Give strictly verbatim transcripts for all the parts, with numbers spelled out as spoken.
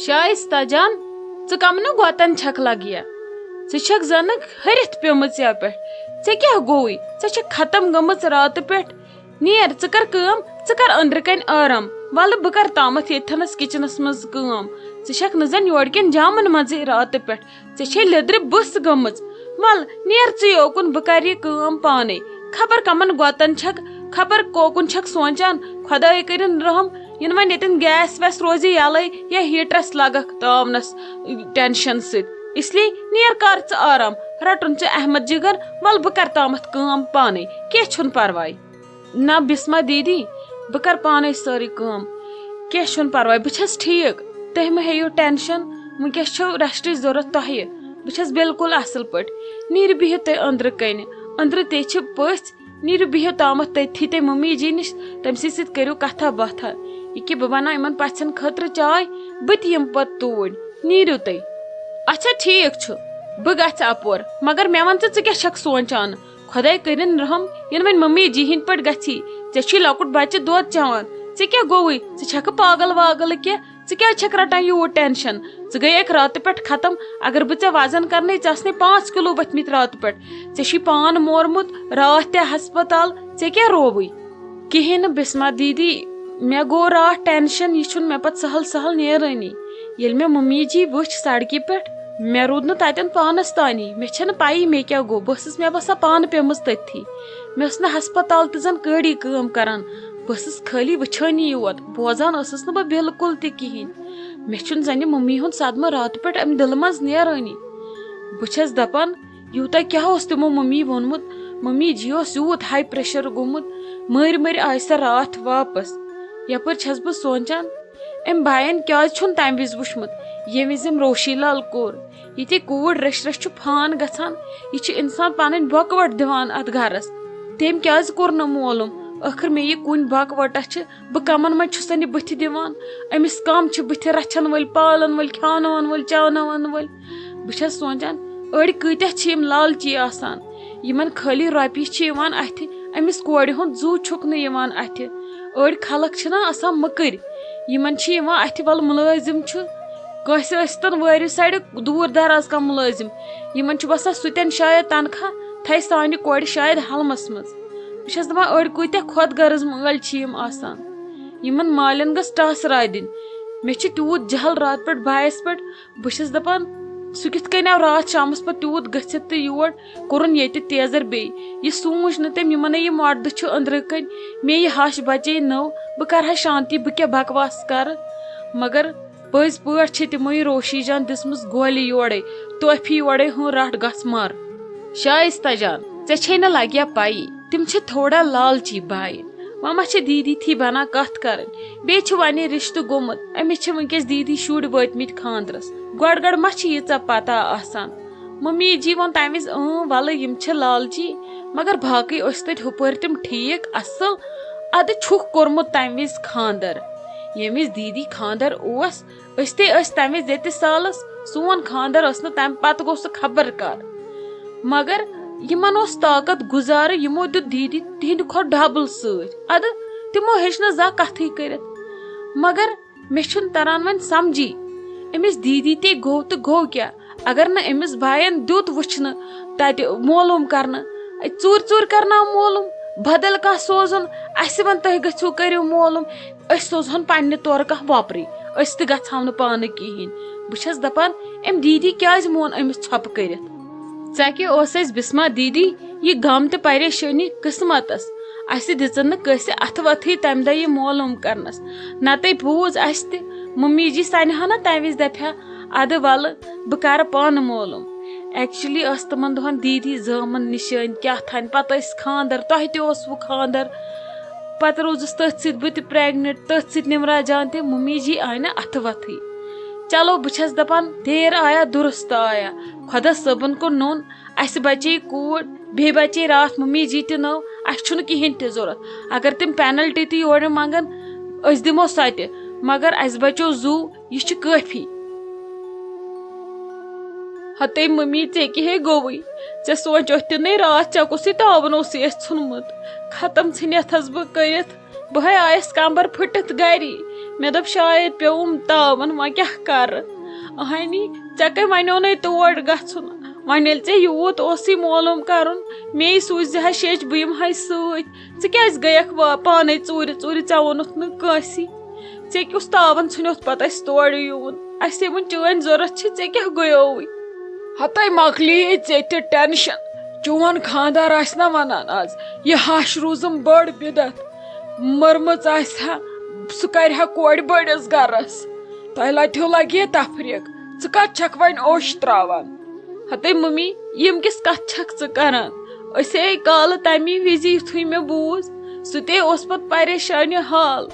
شایستہ جان، ژٕ کم نہٕ گۄتن چھکھ لگیا؟ ژٕ چھکھ زنہٕ ہرِتھ پیمٕژ یپہٕ پٮ۪ٹھ۔ ژےٚ کیٛاہ گوٚوُے؟ ژےٚ چھکھ ختم گٔمٕژ راتہٕ پٮ۪ٹھ۔ نیر، ژٕ کر کٲم، ژٕ کر أنٛدرٕ کنۍ آرام۔ ولہٕ بہٕ کرٕ تامتھ ییٚتھنس کچنس منٛز کٲم۔ ژٕ چھکھ نہٕ زن یورٕ کٮ۪ن جامن منٛزٕے راتہٕ پٮ۪ٹھ۔ ژےٚ چھے لیٚدرِ بٕس گٔمٕژ۔ ول، نیر ژٕے اوکُن، بہٕ کرٕ یہِ کٲم پانے۔ خبر کمن گۄتن چھکھ، خبر کوکُن چھکھ سونچان۔ خداے کٔرِن رحم، یِنہٕ وۄنۍ ییٚتٮ۪ن گیس ویس روزِ یلے یا ہیٹرس لگکھ تاونس ٹینشن سۭتۍ۔ اس لیے نیر کر ژٕ آرام، رٹُن ژےٚ احمد جگر، ول بہٕ کرٕ تامتھ کٲم پانے، کینٛہہ چھُنہٕ پرواے۔ نہ بسمہ دیدی، بہٕ کرٕ پانے سٲرٕے کٲم، کینٛہہ چھُنہٕ پرواے، بہٕ چھس ٹھیٖک، تُہۍ مہ ہیٚیِو ٹینشن، وٕنکیٚس چھو ریسٹٕچ ضروٗرت تۄہہِ، بہٕ چھس بالکل اصل پٲٹھۍ۔ نیٖرِو بِہِو تُہۍ أنٛدرٕ کنہِ، أنٛدرٕ تے چھِ پٔژھۍ، نیٖرِو بِہِو تامتھ تٔتھی تٔمۍ ممی جی نِش، تٔمۍ سٕے سۭتۍ کٔرِو کتھا باتھا۔ یہِ کہِ بہٕ بناو یِمن پژھٮ۪ن خٲطرٕ چاے، بہٕ تہِ یِمہٕ پتہٕ توٗرۍ۔ نیٖرِو تُہۍ۔ اچھا ٹھیٖک چھُ، بہٕ گژھٕ اپور، مگر مےٚ وَن ژٕ، ژٕ کیٛاہ چھکھ سونچان؟ خۄداے کٔرِن رحم، یِنہٕ وۄنۍ ممی جی ہِنٛدۍ پٲٹھۍ گژھی۔ ژےٚ چھُے لۄکُٹ بچہٕ دۄد چٮ۪وان، ژےٚ کیٛاہ گوٚوُے؟ ژٕ چھکھٕ پاگل واگل کیٛاہ؟ ژٕ کیٛازِ چھکھ رٹان یوٗت ٹینشن؟ ژٕ گٔیکھ راتہٕ پٮ۪ٹھ ختم۔ اگر بہٕ ژےٚ وزن کرنے، ژےٚ آسنے پانٛژھ کِلوٗ ؤتھمٕتۍ راتہٕ پٮ۪ٹھ۔ ژےٚ چھُے پان مورمُت، راتھ تہِ ہسپتال، ژےٚ کیٛاہ رووُے؟ کِہیٖنۍ نہٕ بسمہ دیدی، مےٚ گوٚو راتھ ٹینشن، یہِ چھُنہٕ مےٚ پتہٕ سہل سہل نیرٲنی۔ ییٚلہِ مےٚ ممی جی وٕچھ سڑکہِ پٮ۪ٹھ، مےٚ روٗد نہٕ تتٮ۪ن پانس تانی، مےٚ چھنہٕ پیی مےٚ کیٛاہ گوٚو، بہٕ ٲسٕس مےٚ باسان پانہٕ پیمٕژ تٔتھی۔ مےٚ ٲس نہٕ ہسپتال تہِ زن کٲڑی کٲم کران، بہٕ ٲسٕس خٲلی وٕچھٲنی یوت، بوزان ٲسٕس نہٕ بہٕ بالکل تہِ کِہیٖنۍ۔ مےٚ چھُنہٕ زنہِ ممی ہُنٛد صدمہٕ راتہٕ پٮ۪ٹھ امہِ دِلہٕ منٛز نیرٲنی۔ بہٕ چھس دپان، یوٗتاہ کیٛاہ اوس تِمو ممی ووٚنمُت؟ ممی جی اوس یوٗت ہاے پریشر گوٚمُت، مٔرۍ مٔرۍ آیہِ سۄ راتھ واپس۔ یپٲرۍ چھس بہٕ سونچان، أمۍ باین کیٛازِ چھُنہٕ تمہِ وِزِ وُچھمُت، ییٚمہِ وِزِ أمۍ روشی لال کوٚر؟ ییٚتہِ کوٗر رٔچھۍ رٔچھۍ چھُ فان گژھان، یہِ چھِ انسان پنٕنۍ بۄکہٕ وَٹ دِوان اتھ گرس۔ تٔمۍ کیٛازِ کوٚر نہٕ معلوم؟ ٲخٕر مےٚ یہِ کُنۍ بۄکہٕ وَٹس چھِ، بہٕ کمن منٛز چھُسن یہِ بٕتھِ دِوان؟ أمِس کم چھِ بٕتھِ رچھن وٲلۍ، پالن وٲلۍ، کھیاوناون وٲلۍ، چاوناون وٲلۍ؟ بہٕ چھس سونچان، أڑۍ کۭتیاہ چھِ یِم لالچی آسان، یِمن خٲلی رۄپیہِ چھِ یِوان اتھِ، أمِس کورِ ہُنٛد زُو چھُکھ نہٕ یِوان اتھِ۔ أڑۍ خلق چھِنہ آسان مٔکٕرۍ، یِمن چھِ یِوان اتھِ، ول مُلٲزِم چھُ، کٲنٛسہِ ٲسۍتن وٲرِو سایڈٕ دوٗر دراز کانٛہہ مُلٲزِم، یِمن چھُ باسان سُہ تہِ انہِ شاید تنخواہ، تھایہِ سانہِ کورِ شاید حلمس منٛز۔ بہٕ چھس دپان، أڑۍ کۭتیاہ خۄد غرض مٲلۍ چھِ یِم آسان، یِمن مالٮ۪ن گٔژھ ٹاس راے دِنۍ۔ مےٚ چھِ تیوٗت جہل راتہٕ پٮ۪ٹھ بایس پٮ۪ٹھ، بہٕ چھس دپان، سُہ کِتھ کٔنۍ آو راتھ شامس پتہٕ تیوٗت گٔژھِتھ تہٕ یور کوٚرُن ییٚتہِ تیزر بیٚیہِ؟ یہِ سوٗنچ نہٕ تٔمۍ، یِمنے یہِ مۄٹدٕ چھُ أنٛدرٕ کنۍ، مےٚ یہِ ہش بچے نٔو، بہٕ کرٕ ہا شانتی، بہٕ کیٛاہ بکواس کرٕ؟ مگر پٔزۍ پٲٹھۍ چھِ تِمو یہِ روشی جان دِژمٕژ گولہِ یورے، توفی یورے، ہُہ رٹھ گژھ مر۔ شایستہ جان، ژےٚ چھے نہٕ لگیا پیی، تِم چھِ تھوڑا لالچی باین۔ وۄنۍ ما چھِ دیٖدی تھی بنان کتھ کرٕنۍ؟ بیٚیہِ چھِ ونے رشتہٕ گوٚمُت، أمِس چھِ وٕنکیٚس دیٖدی شُرۍ وٲتمٕتۍ خاندرس۔ گۄڈٕ گۄڈٕ ما چھِ ییٖژاہ پتہ آسان؟ ممی جی ووٚن تمہِ وِزِ، اۭں، ولہٕ یِم چھِ لالچی، مگر باقٕے ٲسۍ تتہِ ہُپٲرۍ تِم ٹھیٖک اصل۔ ادٕ چھُکھ کوٚرمُت تمہِ وِزِ خاندر؟ ییٚمہِ وِزِ دیٖدی خاندر اوس، أسۍ تے ٲسۍ تمہِ وِزِ ییٚتہِ سالس، سون خاندر ٲس نہٕ تمہِ پتہٕ گوٚو سُہ خبر کر۔ مگر یِمن اوس طاقت گُزارٕ، یِمو دیُت دیٖدی تِہنٛدِ کھۄتہٕ ڈبل سۭتۍ۔ ادٕ تِمو ہیٚچھ نہٕ زانٛہہ کتھٕے کٔرِتھ۔ مگر مےٚ چھُنہٕ تران وۄنۍ سمجھی، أمِس دیٖدی تے گوٚو تہٕ گوٚو کیٛاہ؟ اگر نہٕ أمِس باین دیُت وٕچھنہٕ تتہِ معلوم کرنہٕ، ژوٗرِ ژوٗرِ کرناو معلوم، بدل کانٛہہ سوزُن، اسہِ وۄنۍ تُہۍ گٔژھِو کٔرِو معلوم، أسۍ سوزہون پننہِ تورٕ کانٛہہ وۄپرٕے، أسۍ تہِ گژھہو نہٕ پانہٕ کِہیٖنۍ۔ بہٕ چھس دپان، أمۍ دیٖدی کیٛازِ مون أمِس ژھۄپہٕ کٔرِتھ؟ ژےٚ کیٛاہ اوس اَسہِ بسمہ دیٖدی یہِ غم تہٕ پریشٲنی قسمتس؟ اسہِ دِژٕن نہٕ کٲنٛسہِ اتھٕ وتھٕے تمہِ دۄہ یہِ معلوم کرنس، نتہٕ بوٗز اسہِ تہِ۔ ممی جی سنہِ ہا نہ تمہِ وِزِ، دپہِ ہا، ادٕ ولہٕ بہٕ کرٕ پانہٕ معلوم۔ Actually ٲس تِمن دۄہن دیٖدی زامن نشٲنۍ کیٛاہ تھانۍ، پتہٕ ٲسۍ خاندر، تۄہہِ تہِ اوسوٕ خاندر، پتہٕ روٗزٕس تٔتھۍ سۭتۍ بہٕ تہِ pregnant، تٔتھۍ سۭتۍ نمرا جان تہِ، ممی جی آیہِ نہٕ اتھٕ وتھٕے۔ چلو، بہٕ چھس دپان، دیر آیا درست آیا، خۄدا صٲبن کوٚر نوٚن، اسہِ بچے کوٗر، بیٚیہِ بچے راتھ ممی جی تہِ نٔو، اسہِ چھُنہٕ کِہیٖنۍ تہِ ضوٚرتھ۔ اگر تِم penalty تہِ یورٕ منٛگن، أسۍ دِمو سۄ تہِ، مگر اسہِ بچو زُو، یہِ چھُ کٲفی۔ ہتے ممی، ژےٚ کیٛاہ ہے گوٚوُے؟ ژےٚ سونٛچوتھ تہِ نے راتھ، ژےٚ کُسٕے تاوَن اوسُے اَسہِ ژھُنمُت؟ ختم ژھٕنِتھ ٲسٕس بہٕ کٔرِتھ۔ بہٕ ہے آیَس کمبر پھٕٹِتھ گری۔ مےٚ دوٚپ، شاید پیوٚوُم تاوَن، وۄنۍ کیٛاہ کَرٕ؟ اہنی، ژےٚ کَمہِ وَنیو نَے تور گژھُن؟ وۄنۍ ییٚلہِ ژےٚ یوٗت اوسُے معلوٗم کَرُن، مے سوٗزِ ہا شیٚچھ، بہٕ یِمہٕ ہاے سۭتۍ۔ ژٕ کیٛازِ گٔیَکھ وا-، پانَے ژوٗرِ ژوٗرِ؟ ژےٚ ووٚنُتھ نہٕ کٲنٛسی۔ ژےٚ کُس تاوَن ژھٕنیوتھ پَتہٕ اَسہِ تورٕ یُن؟ اَسے وۄنۍ چٲنۍ ضوٚرَتھ چھِ، ژےٚ کیٛاہ گٔیووُے؟ ہَتَے مۄکلیے ژےٚ تہِ ٹٮ۪نشَن۔ چون خانٛدار آسہِ نا وَنان آز، یہِ ہَش روٗزٕم بٔڑ بِدعت۔ مٔرمٕژ آسہِ ہا، سُہ کَرِ ہا کورِ بٔڑِس گَرَس۔ تۄہہِ لَتیو لَگہِ ہے تفریٖق۔ ژٕ کَتھ چھَکھ وۄنۍ اوٚش ترٛاوان؟ ہَتَے مٔمی، یِم کِژھ کَتھ چھَکھ ژٕ کَران؟ أسے کالہٕ تَمی وِزِ یُتھُے مےٚ بوٗز، سُہ تے اوس پَتہٕ پریشانہِ حال۔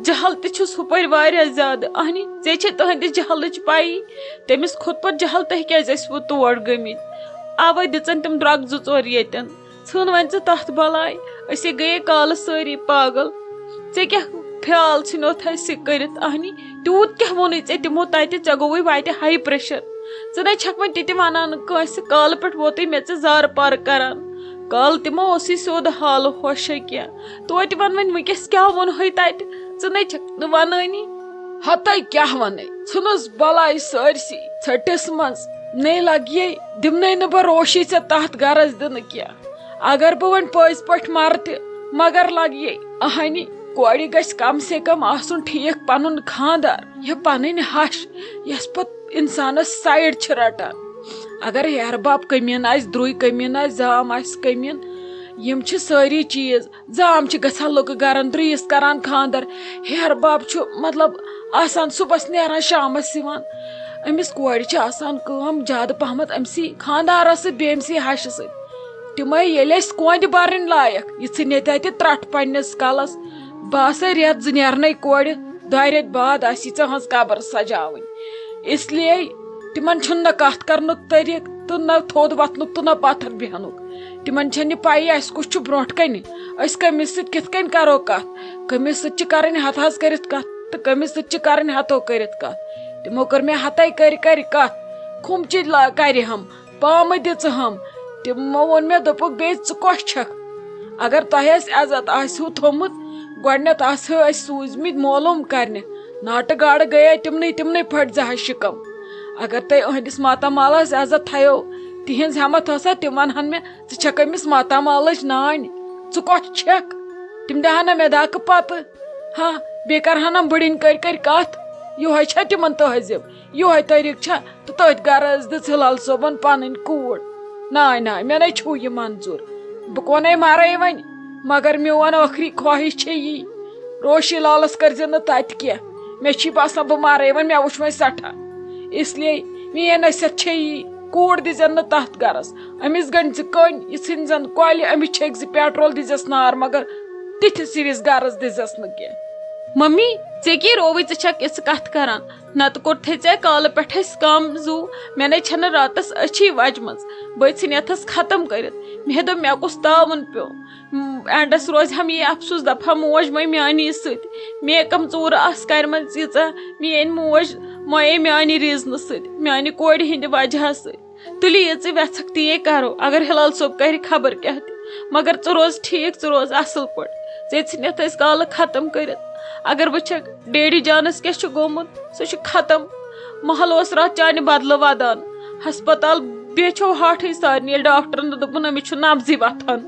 جہل تہِ چھُس ہُپٲرۍ واریاہ زیادٕ۔ اہنہِ، ژےٚ چھے تُہٕنٛدِ جہلٕچ پَیی۔ تٔمِس کھوٚت پَتہٕ جہل، تُہۍ کیٛازِ ٲسوٕ تور گٔمٕتۍ؟ اَوَے دِژَن تِم درٛۄکہٕ زٕ ژور ییٚتٮ۪ن۔ ژھٕن وۄنۍ ژٕ تَتھ بَلاے، أسے گٔیے کالہٕ سٲری پاگل۔ ژےٚ کیٛاہ خیال ژھٕنیوتھ اَسہِ کٔرِتھ؟ اہنی، تیوٗت کیٛاہ ووٚنُے ژےٚ تِمو تَتہِ؟ ژےٚ گوٚوُے وَتہِ ہاے پریشر۔ ژٕ نَے چھَکھ وۄنۍ تہِ تہِ وَنان نہٕ کٲنٛسہِ۔ کالہٕ پٮ۪ٹھ ووتُے مےٚ ژےٚ زارٕ پارٕ کران۔ کالہٕ تِمو اوسُے سیوٚد حالہٕ ہوشے کینٛہہ۔ توتہِ وَن وۄنۍ وٕنکیٚس کیٛاہ ووٚنہَے تَتہِ؟ ژٕ نَے چھَکھ نہٕ وَنٲنی۔ ہَتَے کیٛاہ وَنَے، ژھٕنُس بَلاے سٲرسٕے ژھٔٹِس منٛز۔ نے لَگیے، دِمنَے نہٕ بہٕ روشی ژےٚ تَتھ گَرَس دِنہٕ کینٛہہ۔ اگر بہٕ وۄنۍ پٔزۍ پٲٹھۍ مَرٕ تہِ، مگر لَگیے۔ اَہَنہِ، کورِ گژھِ کم سے کم آسُن ٹھیٖک پَنُن خانٛدار، یہِ پَنٕنۍ ہَش، یۄس پَتہٕ اِنسانَس سایِڈ چھِ رَٹان۔ اگر ہیٚہَر بَب کٔمیٖن آسہِ، درٛوے کٔمیٖن آسہِ، زام آسہِ کٔمیٖن، یِم چھِ سٲری چیٖز۔ زام چھِ گژھان لُکہٕ گَرَن، درٛویِس کَران خانٛدر۔ ہیٚہَر بَب چھُ، مطلب، آسان صُبحَس نیران شامَس یِوان۔ أمِس کورِ چھِ آسان کٲم زیادٕ پَہمَتھ أمۍ سٕے خانٛدارَس سۭتۍ، بیٚیہِ أمۍ سٕے ہَشہِ سۭتۍ۔ تِمے ییٚلہِ اَسہِ کۄنٛدِ بَرٕنۍ لایق، یِژھٕ نیتہِ اَتہِ ترٛٹھ پنٛنِس کَلَس۔ بہٕ آسَے رٮ۪تھ زٕ نیرنَے کورِ، دۄیہِ رٮ۪تھِ بعد آسی ژےٚ ہٕنٛز قبر سجاوٕنۍ۔ اس لیے تِمَن چھُنہٕ نہ کَتھ کَرنُک طریٖقہٕ تہٕ نہ تھوٚد وۄتھنُک تہٕ نہ پَتھَر بیٚہنُک۔ تِمَن چھَنہٕ یہِ پَیی اَسہِ کُس چھُ برونٛٹھ کَنہِ، أسۍ کٔمِس سۭتۍ کِتھ کٔنۍ کَرو کَتھ، کٔمِس سۭتۍ چھِ کَرٕنۍ ہَتہٕ حظ کٔرِتھ کَتھ تہٕ کٔمِس سۭتۍ چھِ کَرٕنۍ ہَتو کٔرِتھ کَتھ۔ تِمو کٔر مےٚ ہَتَے کَرِ کَرِ کَتھ، کھُم چہِ لا-، کَرِ ہَم۔ پامہٕ دِژٕہَم۔ تِمو ووٚن مےٚ، دوٚپُکھ، "بیٚیہِ ژٕ کۄس چھَکھ؟ اگر تۄہہِ اَسہِ عزت آسہِ ہُہ تھوٚمُت، گۄڈٕنٮ۪تھ آسہٕ ہو اَسہِ سوٗزمٕتۍ معلوٗم کرنہِ۔ ناٹہٕ گاڈٕ گٔیے تِمنٕے، تِمنٕے پھٔٹۍ زٕ ہَتھ شِکَم۔ اگر تۄہہِ أہٕنٛدِس ماتامالَس عزت تھایو، تِہِنٛز ہٮ۪مَتھ ٲسا، تِم وَنہٕ ہَن مےٚ، ژٕ چھَکھ أمِس ماتامالٕچ نانۍ۔ ژٕ کۄس چھَکھ؟" تِم دِہَن نہ مےٚ دَکہٕ پَتہٕ۔ ہاں، بیٚیہِ کَرٕہَن نہ بٕڑِنۍ کٔرۍ کٔرۍ کَتھ۔ یِہوٚے چھا تِمَن تہذیٖب؟ یِہوٚے طریٖقہٕ چھا؟ تہٕ تٔتھۍ گرس دِژ ہلال صٲبن پنٕنۍ کوٗر۔ ناے ناے، مےٚ نے چھُو یہِ منظوٗر۔ بہٕ کونَے مَرَے وۄنۍ، مگر میون ٲخری خواہش چھے یی، روشی لالس کٔرزِ نہٕ تتہِ کینٛہہ۔ مےٚ چھی باسان بہٕ مَرَے وۄنۍ، مےٚ وٕچھ وۄنۍ سٮ۪ٹھاہ۔ اس لیے میٲنۍ نصیحت چھے یی، کوٗر دِزٮ۪ن نہٕ تتھ گرس۔ أمِس گٔنڈۍ زِ کٔنۍ، یہِ ژھٕنۍ زٮ۪ن کۄلہِ، أمِس چھٔکۍ زِ پیٹرول، دِزٮ۪س نار، مگر تِتھِس ہِوِس گرس دِزٮ۪س نہٕ کینٛہہ۔ ممی، ژےٚ کیٛاہ رووٕے؟ ژٕ چھکھ یِژھ کتھ کران؟ نتہٕ کوٚرتھے ژےٚ کالہٕ پٮ۪ٹھ اَسہِ کم زُو۔ مےٚ نے چھنہٕ راتس أچھی وجمٕژ۔ بہٕ ژھٕنۍ یتھس ختم کٔرِتھ۔ مےٚ دوٚپ، مےٚ کُس تاوُن پیوٚو؟ م، اینڈس روزِ ہم یی افسوس، دپہٕ ہا موج مے میانی سۭتۍ۔ مے کم ژوٗرٕ آسہٕ کرِمژٕ ییٖژاہ۔ میٲنۍ موج مۄیے میانی ریزنہٕ سۭتۍ، میانہِ کورِ ہٕنٛدِ وجہہ سۭتۍ۔ تُلِو، یہِ ژٕ وٮ۪ژھکھ، تی کرو۔ اگر ہلال صٲب کرِ خبر کیٛاہ تہِ، مگر ژٕ روز ٹھیٖک، ژٕ روز اصل پٲٹھۍ۔ ژےٚ ژھٕنِتھ أسۍ کالہٕ ختم کٔرِتھ۔ اگر وٕچھکھ، ڈیڈی جانس کیٛاہ چھُ گوٚمُت، سُہ چھُ ختم۔ محل اوس راتھ چانہِ بدلہٕ ودان۔ ہسپتال بیچھو ہاٹھٕے سارنٕے، ییٚلہِ ڈاکٹرن دوٚپُن، أمِس چھُ نبضٕے وۄتھان۔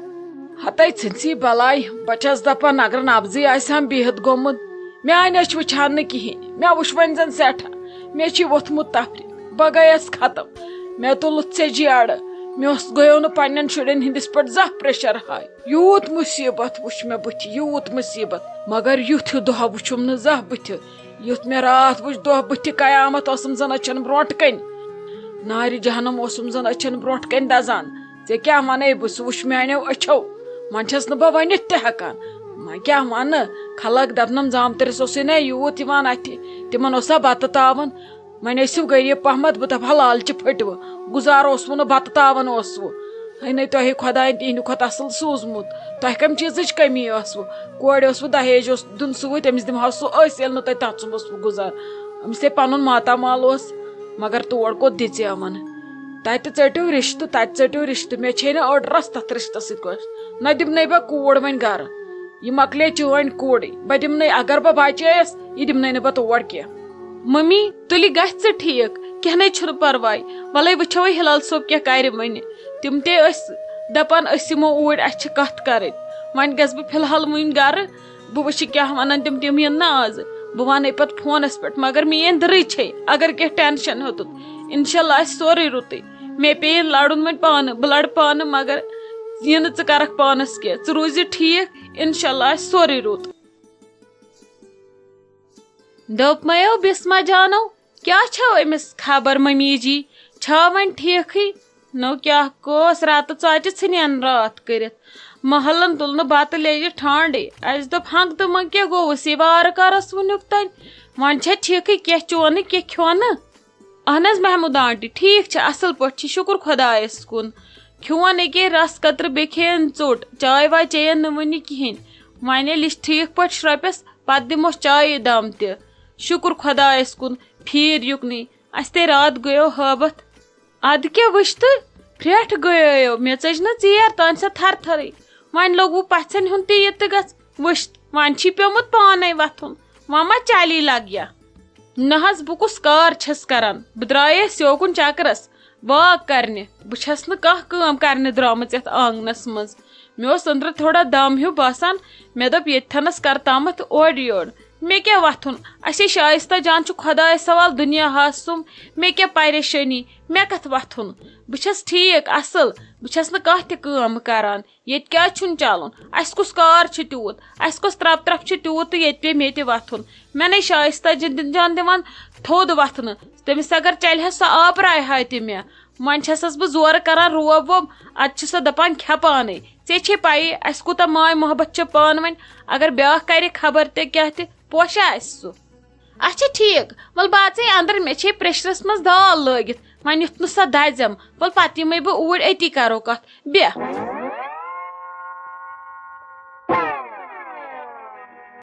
ہتے ژھٕنسی بلاے، بہٕ چھَس دپان، اگر نبضٕے آسہِ ہم بِہِتھ گوٚمُت۔ میانہِ أچھ وٕچھان نہٕ کِہیٖنۍ، مےٚ وٕچھ وۄنۍ زن سٮ۪ٹھاہ۔ مےٚ چھِ ووٚتھمُت تفریٖق، بہٕ گٔیَس ختم۔ مےٚ تُلُتھ ژےٚ جیڑٕ۔ مےٚ اوس، گٔیو نہٕ پننٮ۪ن شُرٮ۪ن ہٕنٛدِس پٮ۪ٹھ زانٛہہ پریشر ہاے۔ یوٗت مُصیٖبت وٕچھ مےٚ بٕتھِ، یوٗت مُصیٖبت۔ مگر یُتھ ہیوٗ دۄہ وٕچھُم نہٕ زانٛہہ بٕتھِ، یُتھ مےٚ راتھ وٕچھ۔ دۄہ بٕتھِ قیامت ٲسٕم زن أچھن برونٛٹھ کنہِ۔ نارِ جہنم اوسُم زن أچھن برونٛٹھ کنہِ دزان۔ ژےٚ کیٛاہ ونے بہٕ؟ سُہ وٕچھ میانیو أچھو۔ وۄنۍ چھَس نہٕ بہٕ ؤنِتھ تہِ ہٮ۪کان۔ وۄنۍ کیٛاہ وَنہٕ؟ خلق دَپنَم، زامتٕرِس اوسُے نا یوٗت یِوان اَتھِ، تِمَن اوسا بَتہٕ تاوَن؟ وۄنۍ ٲسِو غریٖب پَہمَتھ، بہٕ دَپہٕ ہا، لالچہِ پھٔٹِوٕ، گُزارٕ اوسوٕ نہٕ، بَتہٕ تاوَن اوسوٕ۔ ہے نے تۄہہِ خۄدایَن تِہِنٛدِ کھۄتہٕ اَصٕل سوٗزمُت۔ تۄہہِ کَمہِ چیٖزٕچ کٔمی ٲسوٕ؟ کورِ اوسوٕ دَہیج اوس دیُن سۭتۍ، أمِس دِمہٕ ہا سُہ أسۍ، ییٚلہِ نہٕ تۄہہِ تَتھ سُمبَس سُہ گُزار۔ أمِس ہے پَنُن ماتامال اوس، مگر تور کوٚت دِژے یِمَن؟ تَتہِ ژٔٹِو رِشتہٕ، تَتہِ ژٔٹِو رِشتہٕ۔ مےٚ چھے نہٕ أڑ رَژھ تَتھ رِشتَس سۭتۍ کٲنٛسہِ۔ نہ دِمنَے بہٕ کوٗر وۄنۍ گَرٕ۔ یہِ مۄکلے چٲنۍ کوٗرٕے، بہٕ دِمہٕ نَے، اگر بہٕ بچییَس، یہِ دِمہٕ نَے نہٕ بہٕ تور کینٛہہ۔ مٔمی، تُلہِ گژھِ ژٕ ٹھیٖک، کینٛہہ نَے چھُنہٕ پرواے۔ وَلَے وٕچھو وۄنۍ ہلال صٲب کیٛاہ کَرِ وۄنۍ۔ تِم تے ٲسۍ دَپان أسۍ یِمو اوٗرۍ، اَسہِ چھِ کَتھ کَرٕنۍ۔ وۄنۍ گژھٕ بہٕ فی الحال وٕنۍ گَرٕ، بہٕ وٕچھِ کیٛاہ وَنَن تِم، تِم یِن نہٕ آز۔ بہٕ وَنَے پَتہٕ فونَس پٮ۪ٹھ، مگر میٛٲنۍ دِلٕے چھے، اگر کینٛہہ ٹٮ۪نشَن ہیوٚتُتھ، اِنشاء اللہ آسہِ سورُے رُتُے۔ مےٚ پیٚیِن لَڑُن وۄنۍ پانہٕ، بہٕ لَڑٕ پانہٕ، مگر یہِ نہٕ ژٕ کَرَکھ پانَس کینٛہہ۔ ژٕ روٗزِ ٹھیٖک، اِنشاء اللہ آسہِ سورُے رُت۔ دوٚپمَیو بِسمہ جانو، کیٛاہ چھَو أمِس خبر مٔمی جی؟ چھا وۄنۍ ٹھیٖکھٕے؟ نو کیٛاہ کوس راتہٕ ژۄچہِ ژھٕنٮ۪ن راتھ کٔرِتھ؟ محلن تُل نہٕ بتہٕ لیٚجہِ ٹھانڈے۔ اَسہِ دوٚپ، ہنٛگ تہٕ منٛگ کیٛاہ گوٚوُس یہِ وارٕ کارس وُنیُک تام؟ وۄنۍ چھا ٹھیٖکھٕے، کیٛاہ چونہٕ، کیٛاہ کھیونہٕ؟ اہن حظ محمود آنٹی، ٹھیٖک چھِ، اصل پٲٹھۍ چھِ، شُکر خۄدایس کُن۔ کھیون ییٚکیٛاہ رس قطرٕ، بیٚیہِ کھیٚیَن ژوٚٹ، چاے واے چیٚیَن نہٕ وُنہِ کِہیٖنۍ۔ وۄنۍ ییٚلہِ یہِ ٹھیٖک پٲٹھۍ شرۄپٮ۪س، پتہٕ دِموس چایہِ دم تہِ۔ شُکر خۄدایس کُن، پھیٖر یُکنُے۔ اَسہِ تے راتھ گٔیو ہٲبتھ۔ اَدٕ کیٛاہ وٕچھ تہٕ، پھرٛٹھ گٔیو، مےٚ ژٔج نہٕ ژیر تام سۄ تھر تھرٕے۔ وۄنۍ لوٚگوُ پَژھٮ۪ن ہُنٛد تہِ یہِ تہٕ گژھ وٕچھ، وۄنۍ چھی پیوٚمُت پانَے وَتھُن، وۄنۍ ما چالی لَگہِ یا؟ نہ حظ، بہٕ کُس کار چھَس کَران؟ بہٕ درٛایس یوکُن چکرس، واک کَرنہِ۔ بہٕ چھَس نہٕ کانٛہہ کٲم کَرنہِ درٛامٕژ یَتھ آنٛگنَس منٛز۔ مےٚ اوس أنٛدرٕ تھوڑا دم ہیوٗ باسان۔ مےٚ دوٚپ، ییٚتہِ تھَنَس کَرٕ تامَتھ اورٕ یورٕ۔ مےٚ کیٛاہ وَتھُن؟ اَسے شایستہ جان چھُ خۄدایَس حوال، دُنیا ہَس سُم۔ مےٚ کیٛاہ پریشٲنی؟ مےٚ کَتھ وَتھُن؟ بہٕ چھَس ٹھیٖک، اَصٕل۔ بہٕ چھَس نہٕ کانٛہہ تہِ کٲم کَران۔ ییٚتہِ کیٛازِ چھُنہٕ چَلُن؟ اَسہِ کُس کار چھُ تیوٗت؟ اَسہِ کۄس ترٛپھ ترٛپھ چھِ تیوٗت تہٕ ییٚتہِ پیٚیہِ مےٚ تہِ وَتھُن؟ مےٚ نے شایستہ جان دِوان تھوٚد وَتھنہٕ۔ تٔمِس اگر چَلہِ ہا، سۄ آپراے ہا تہِ مےٚ۔ وۄنۍ چھَسَس بہٕ زورٕ کَران روب ووب، اَدٕ چھِ سۄ دَپان، کھےٚ پانَے۔ ژےٚ چھے پَیی، اَسہِ کوٗتاہ ماے محبت چھِ پانہٕ ؤنۍ۔ اگر بیٛاکھ کَرِ خبر تہِ کیٛاہ تہِ، پوشہ آسہِ سُہ۔ اچھا ٹھیٖک، وَلہٕ بہٕ اَژَے اَندَر، مےٚ چھے پریشرَس منٛز دال لٲگِتھ، وۄنۍ یُتھ نہٕ سۄ دَزٮ۪م۔ وَلہٕ پَتہٕ یِمَے بہٕ اوٗرۍ، أتی کَرو کَتھ۔ بیٚہہ۔